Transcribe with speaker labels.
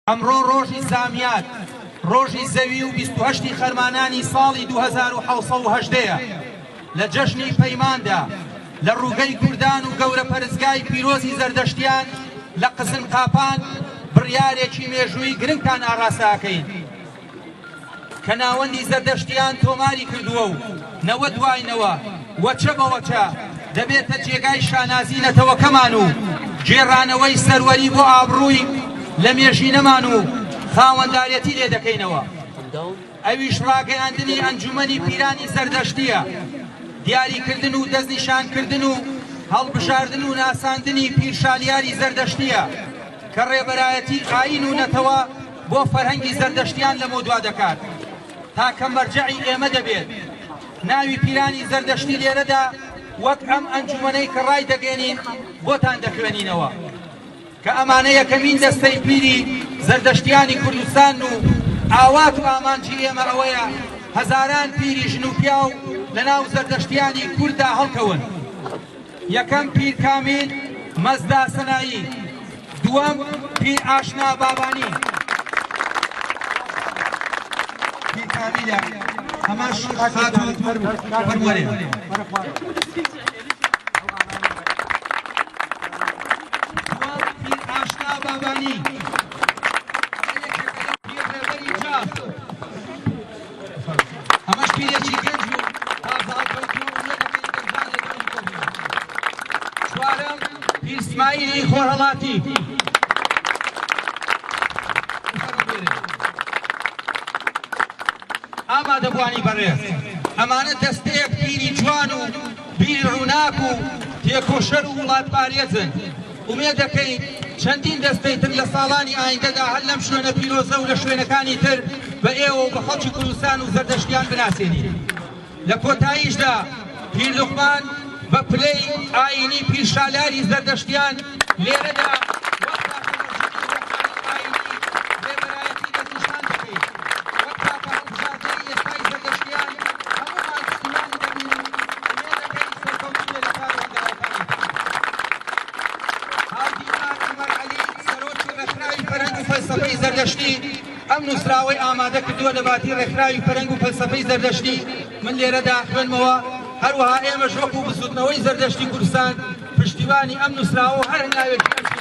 Speaker 1: ئەمڕۆ ڕۆژی زامیار، ڕۆژی زەوی و 28 ی خەرمانانی ساڵی 2718 یە. لە جەژنی پەیماندا، لە ڕووگەی کوردان و گەورە پەرستگای پیرۆزی زەردەشتیان لە قزنقاپان، بڕیارێکی مێژوویی گرنگتان ئاڕاستە ئەکەین. کە ناوەندی زەردەشتیان تۆماری کردووە و نەوە دوای نەوە، وەچە بە وەچە، دەبێتە جێگای شانازی نەتەوەکەمان و گێڕانەوەی سەروەری بۆ ئابڕووی لە مێژینەمان و خاوەندارێتی لێ دەکەینەوە. ئەویش ڕاگەیاندنی ئەنجومەنی پیرانی زەردەشتییە، دیاریکردن و دەستنیشانکردن و هەڵبژاردن و ناساندنی پیرشالیاری زەردەشتییە کە ڕێبەرایەتی ئایین و نەتەوە بۆ فەرهەنگی زەردەشتیان لەمەودوا دەکات تاکە مەرجەعی ئێمە دەبێت. ناوی پیرانی زەردەشتی لێرەدا وەک ئەم ئەنجومەنەی کە ڕایدەگەێنین بۆتان دەخوێنینەوە کە ئەمانە یەکەمین دەستەی پیری زەردەشتیانی کوردستان و ئاوات و ئامانجی ئێمە ئەوەیە هەزاران پیری ژن و پیاو لەناو زەردەشتیانی کورددا هەڵکەون. یەکەم پیر کامیل مەزدا سەنایی، دووەم پیر ئاشنا بابانی. پیر کامیلە ئەمەش خاتوو فەرموەرێ. دووەم پیر ئاشنا بابانی. پیر ڕێبەری جاف. ئەمەش پیرێکی گەنج بوو تازە هەڵکەوتووە و نوێ دەکەی گەنجان لە دەوری کۆبوونەوە. چوارەم پیر سمایلی خۆرهەڵاتی. ئامادەبووانی بەڕێز، ئەمانە دەستەیەک پیری جوان و بیر ڕووناک و تێکۆشەر و وڵاتپارێزن. ئومێد دەکەین چەندین دەستەی تر لە ساڵانی ئایندەدا هەر لەم شوێنە پیرۆزە و لە شوێنەکانی تر بە ئێوە و بە خەڵکی کوردستان و زەردەشتیان بناسێنین. لە کۆتاییشدا پیر لوقمان بە پلەی ئایینی پیرشالاری زەردەشتیان لێرەدا وەک تاکە مەرجەعی ڕۆحانی ئایینی ڕێبەرایەتی دەستنیشان دەکەین. وەک تاکە هەڵبژاردەی ئێستای زەردەشتیان هەموومان پشتیوانی دەبین و ئومێد دەکەین سەرکەوتوو بێ لە کار و هەنگاوەکانیدا. هاودیدار عومەر عەلی سەرۆکی ڕێکخراوی فەرهەنگ و فەلسەفەی زەردەشتی ئەم نووسراوەی ئامادە کردووە لە باتی ڕێکخراوی فەرهەنگ و فەلسەفەی زەردەشتی من لێرەدا خوێنمەوە، هەروەها ئێمەش وەکوو بزووتنەوەی زەردەشتی کوردستان پشتیوانی ئەم نووسراوە و هەر هەنگاوێکی ئەم.